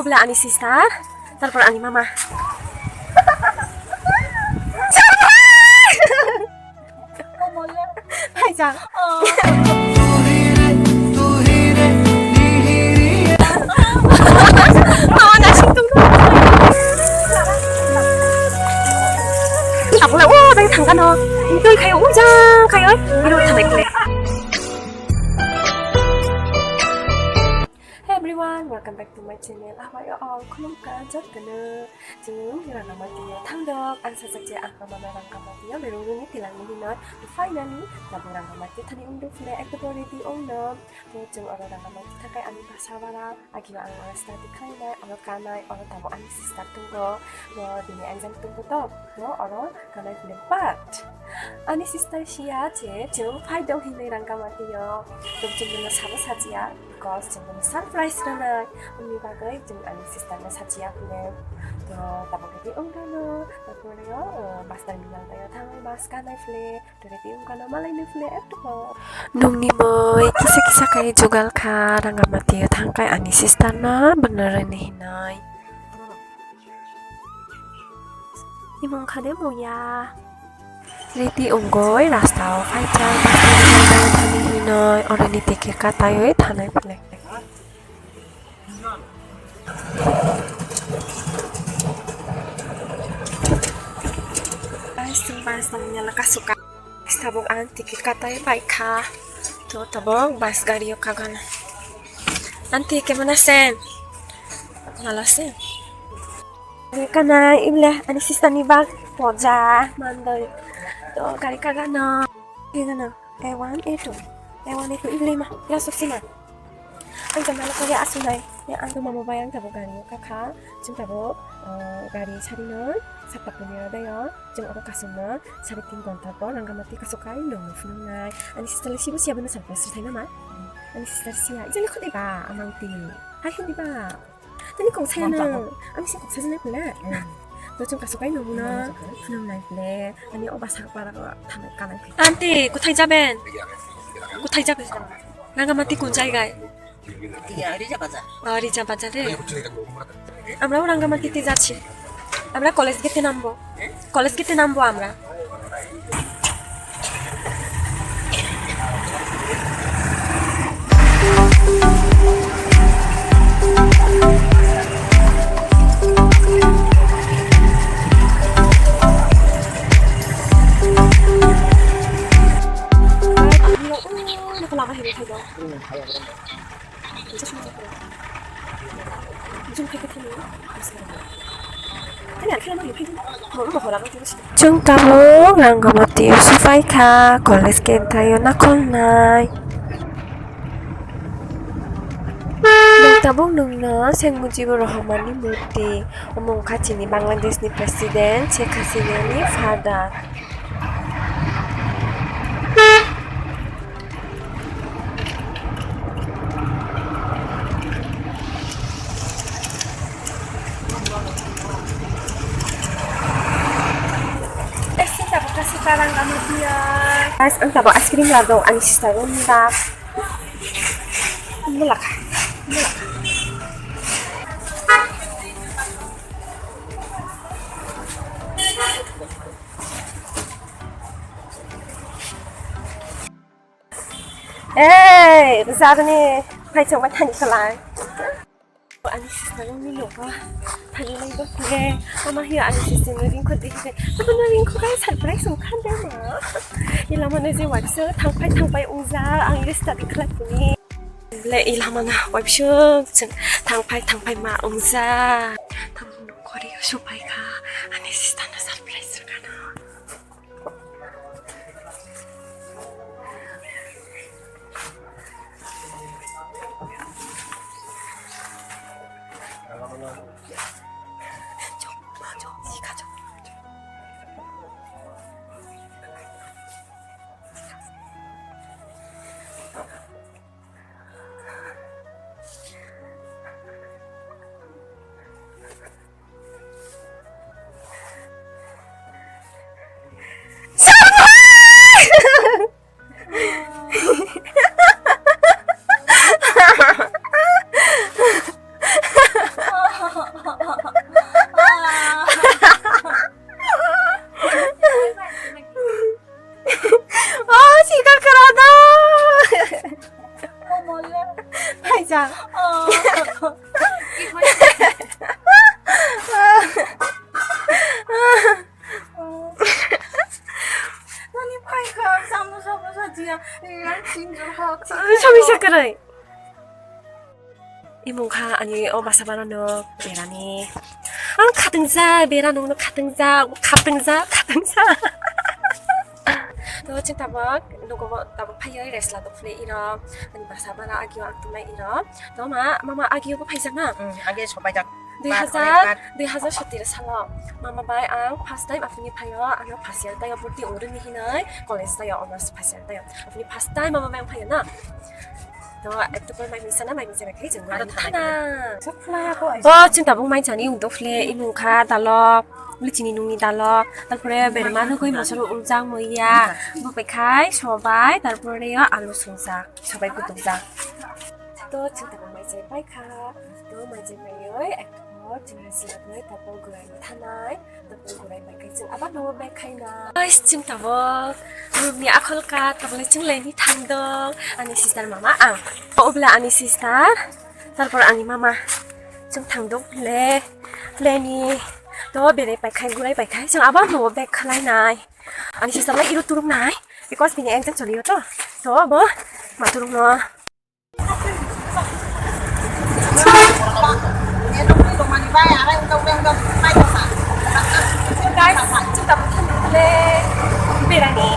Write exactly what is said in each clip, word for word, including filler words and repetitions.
Ani sister, tarpor ani mama. Hai jang. Mama nasing tungno. Tabole o dai thangkano. Twi khayo, ujang khayo. Iro thanai kle. Hey everyone, welcome back to my channel. How are you all? Khulumkha jotono. Chwng Rangamati o thangdok. Ang sajak je ang mama Rangamati o berung rwni tilang ni hinoi. Finally, tabuk Rangamati thani wngduk phile, ekdom ready wngno. To chwng oro Rangamati thakai ani basa bara. Agio ang oro study khlainai, oro kanai, oro tabuk ani sister tongo. Bo bini exam tongo to. Bo oro kanai phile, but ani sister siya je chwng phaidok hinwi Rangamati o. To chwng bono sabo sajiya. Because chwng bono surprise rwnai, wngni bagwi chwng ani sister no sachiya phile. To tabuk ready wng rwno, tabuk rwno, uh, master ni nang tayo thangwi bus kanai phile, to ready wng kano malai nw phile, ekdom. Nungni moi kisa kisa kai jugal kha, Rangamati o thang kai ani sister no bono rwni hinoi. Imung kha de muya. Riti ungoi rasta o phaijak, bus stand o thani hinoi, oro ni ticket kataioi thanai phile. Bus stand, bus stand ni ala kasuka. Tabuk ang ticket katai paikha. To tabuk bus gari o kagana. Aunty, kemana sen? Mala sen? Kanai, ible, ani sister ni bag poja, mandoi. To, gari kagano. Kagano. A one, A two. A one, A two, ible ma. Ila suksi ma. Ang jama lo kaya asunai. Ya, ang to mama bayang tabo gari o kakha. Chwng tabo, uh, gari sari no. Sapta puni ro dayo. Chwng oro kasungma. Sari tin gonta ko. Rangamati kasokai no phunungnai. Ani sister le sibo siya bono surprise thai nama. Ani sister siya. Ijani khodi ba, amang ti. Hai hindi ba. Tini kok saya na, ami sih kok saya na pula. To chwng kasokai no buno, phunung nai pule, ani o basa para ko thanai kanai. Aunty, kothai jaben? Kothai jaben? Rangamati kono jaigai? Iya, Rija Bazar. Oh, Rija Bazar de. Amrao Rangamati te jacchi. Amra college gate nambo. College gate nambo amra. Chwng tabuk Rangamati o supai kha, college gate thaio nakolnai. Nwng tabuk nwngno Sheikh Mujibur Rahman ni murti, omo wngkha chini Bangladesh ni president Sheikh Hasina ni father. Guys, ang tabuk ice cream ladok ani sister rok ni bak. Bulak. Bulak. Ei, rwchapni phaisok bai thani khalai. Ani sister ni nogo thani lai bo khe. Ama hiya ani sister ni ringkho de khe. Abo no ringkho kai surprise wng kha de ma. Ila mano je waisa thangpai thangpai ungja ang resta de khlai kuni. Le ila mano waisa thangpai thangpai ma ungja. Tamo no khori supai kha. Ani sister no surprise wng kha no. Samisa kwrwi. Imung kha ani o basa bara no berani. Ang khatingja bera nung no khatingja khatingja khatingja. To chwng tabuk nogo tabuk phaiwi rest la tongphili iro ani basa bara agio ang tumai iro. To ma mama agio bo phaijak na? Age sopaijak. Dui hazar, dui hazar sotiro salo mama bai ang first time aphini phaio, ano first year tayo bhorti ongrini hinoi college tayo honors first year tayo. Aphini first time mama bai ang phaio na. To ekto koi mai misa na mai misa na khai jeng. Aro thana. O chwng tabuk mai chani ung dofle imung kha dalok, uli chini nungni dalok, tarpore berma nugui mosoro ungjak muiya, bupai khai sobai, tarpore yo alu sungjak, sobai kutukjak. To chwng tabuk mai chai pai kha. To mai chai mai oi ekto chwng silak nai tabuk gurai thanai. Guys, chwng tabuk room ni akhol ka, tabuk le chwng leni thang dong. Ani sister mama ang. Obla ani sister, tarpor ani mama. Chwng thang dong le, leni. To berai paikhai, gurai paikhai. Chwng abo no bag khalai nai. Ani sister le iro turung nai. Because bini exam choli yo to. To bo ma turung no. Guys, chwng tabuk thang le berani.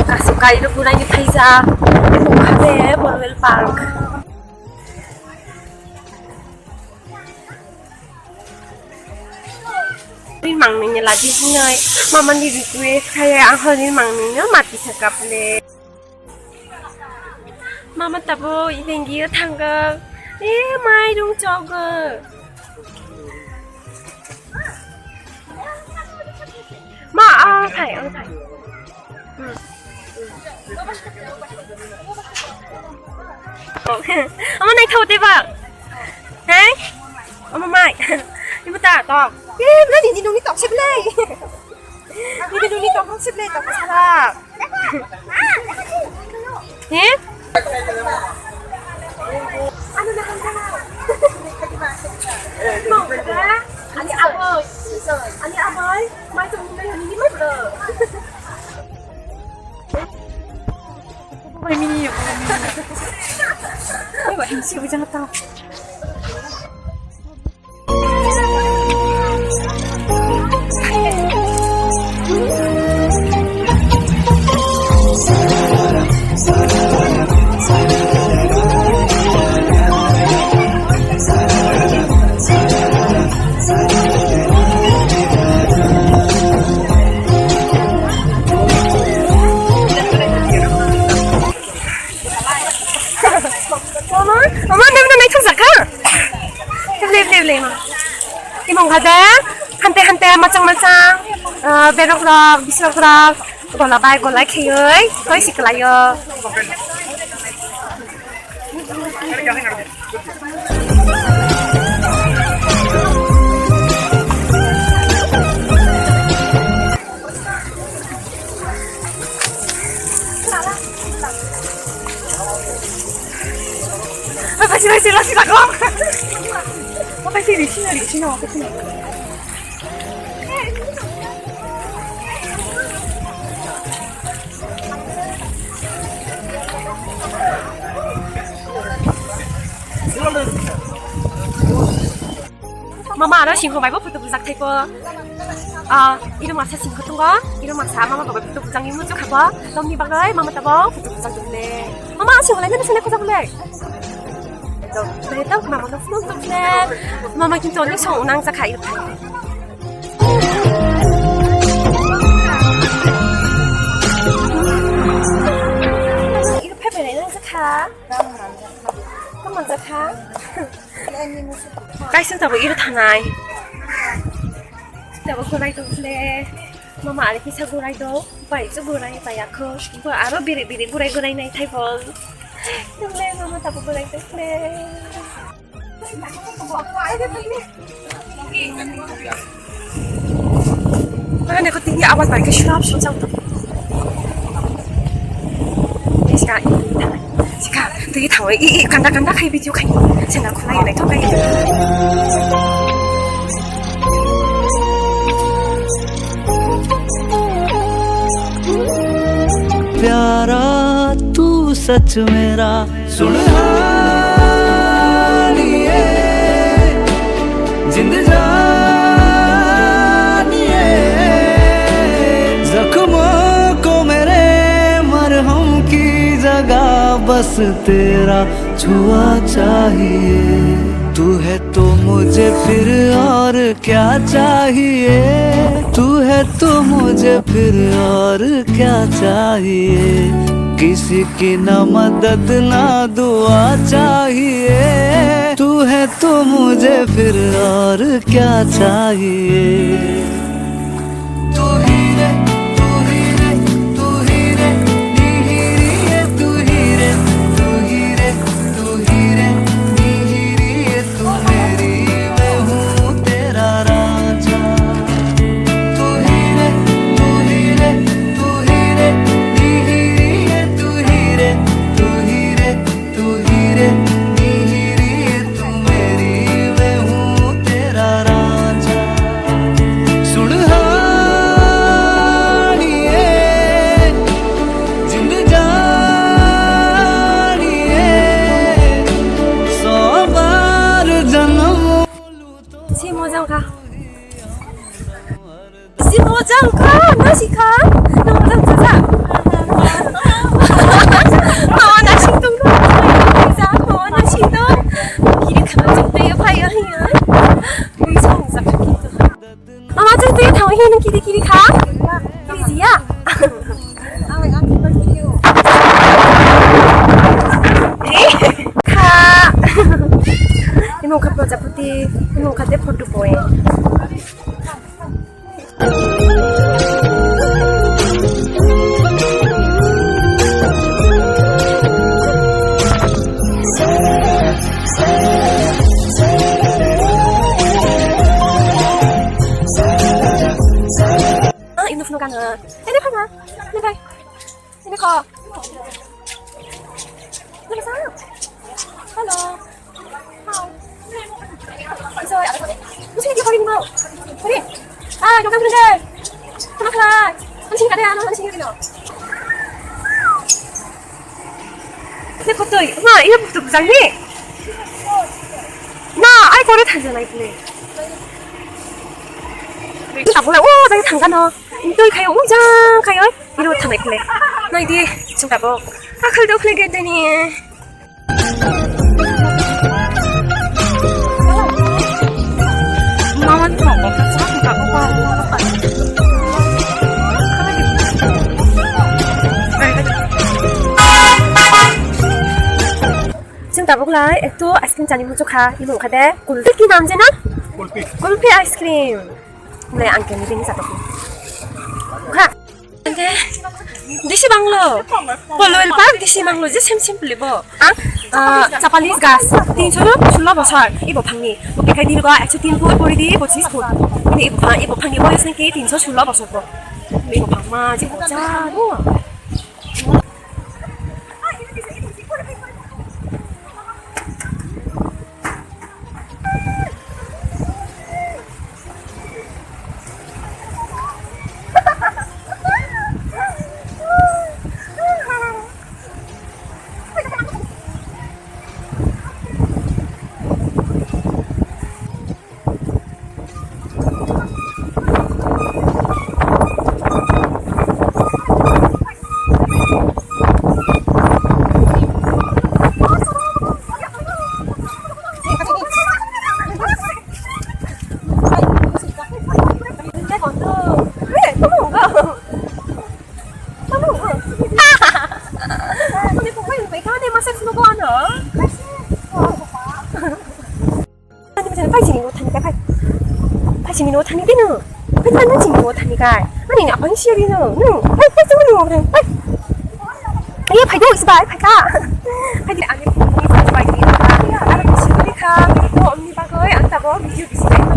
Kasu kairo buraini phaijak, abo khabe Borwell Park. Ri mangni ni ladi hinoi, mama ni request khai ang hori mangni no mati sakap le. Mama tabo ibengio thanggo. E mairung chogo. Ma, ah, phai, ah, phai. Hmm. Omo naithok de ba? He? Omo mai. Ibu ta tok. Ye, bla ni ni nungni tok se blai. Ni ni nungni tok se blai tok sala. He? Ani abai, ani abai, mai tong nai ani ni mai bro. Bai mini ya, bai mini. Bai bai si ujang ta. Mama, mama, nang nang naithok jaka. Lep, lep, lep, ma. Imong hade, hante, hante, machang, machang, eh, berok rok, bisok rok, gola bai, gola kheyoi, koi si kelayo. Apa sih, masih, masih, masih, masih, apa sih, di sini, di sini, apa sih? Mama, aro singho bai bo photo bujak thai ko. Ah, iro masa singho tongo, iro masa mama bai photo bujak ni muchuk kha ko. Tongni bagwi mama tabo photo bujak dole. Mama, singho lai nang sana ko jabole. Dai tau mama no phone tong le. Mama kintu ani song nang sa khai. Iro phai phai nang sa kha. Kaisa tabuk iro thanai. Tabuk gurai tong khle. Mama ari kisa gurai do. Bai chu gurai bai akho. Bo aro biri biri gurai gurai nai thai bol. Tongle mama tabuk gurai tong khle. Ano ko tini awas bai ke shurap shurap jang. Sika, sika, tui thang i, i, kanda, kanda khai video khai. Sena khulai nai thok khai. प्यारा तू सच मेरा। सुन हालिए, जिंद जानिए, जख्मों को मेरे मरहम की जगह बस तेरा छुआ चाहिए। तू है तो मुझे फिर और क्या चाहिए? तू है तो मुझे फिर और क्या चाहिए? किसी की ना मदद ना दुआ चाहिए। तू है तो मुझे फिर और क्या चाहिए? तू ही रे, तू ही रे, तू ही रे, नी ही री है, तू ही रे, तू ही रे, तू ही रे, नी ही री है, तू मेरी, मैं हूँ तेरा राजा। तू ही रे, तू ही रे, तू ही रे, नी ही री है, तू ही रे, तू ही रे, तू ही रे, नी ही री है, तू मेरी, मैं हूँ तेरा राजा। सुन हालिए, जिंद जानिए, सौ बार जन्म। Si mojang kha. Si mojang kha, na si kha. Na mojang kha sa. Ma na si tung. Sa ma na si tung. Kiri kha sa te ya phai ya. Ni sa sa kha ki. Mama, chwng twi thangwi hinwi kiri kiri kha? Kiri ya? Kha. Imo kha Prajapati, imo kha de photo boy. Ah, ini phone kan. Ini phone. Ini phone. Ini kok. Ini sana. Hello. Hi. Sorry, aku sorry. Mesti dia kali mau. Sorry. Ah, jangan dulu deh. Kenapa? Masih ada, masih ada. Ini foto, ma, ini foto besar ni. Na, ai kore thang janai pune. Ini tak boleh, oh, tadi thang kan, oh. Ini tuh kayak ujang, kayak, ini udah thang pune. Nah, ini, cuma tabok. Akal dok lagi deh nih. Mama tuh mau kok, cuma tabok apa? Chwng tabuk lai ekto ice cream chani muchukha, imo wngkha de kulfi, ki nam je na? Kulfi. Kulfi ice cream. Lai ang khe bini satok kha. Ante bisi banglo. Polo el pa bisi banglo je sem sem puli bo. Ang, ah, chapali gas tinso sulo bosor ibo phangni. Oke khai dil go ekso tin puri puri di pochis pur. Ini ibo phang, ibo phangni boyos naki tinso sulo bosor bo. Ibo phangma je bocha bo. Ani masa sino ko ano? Ani masa pai sini no thani kai pai. Pai sini no thani dino. Ita nang ching mo thani kai. Ani ni apang siya ri no. No. Ai, ai, ching mo ri. Ai. Ai, phai do, isi bai, phai ka. Phai di, ani phone phone bai di. Ani phone phone ka. To, ani bagoi, ang tabo video bisi bai.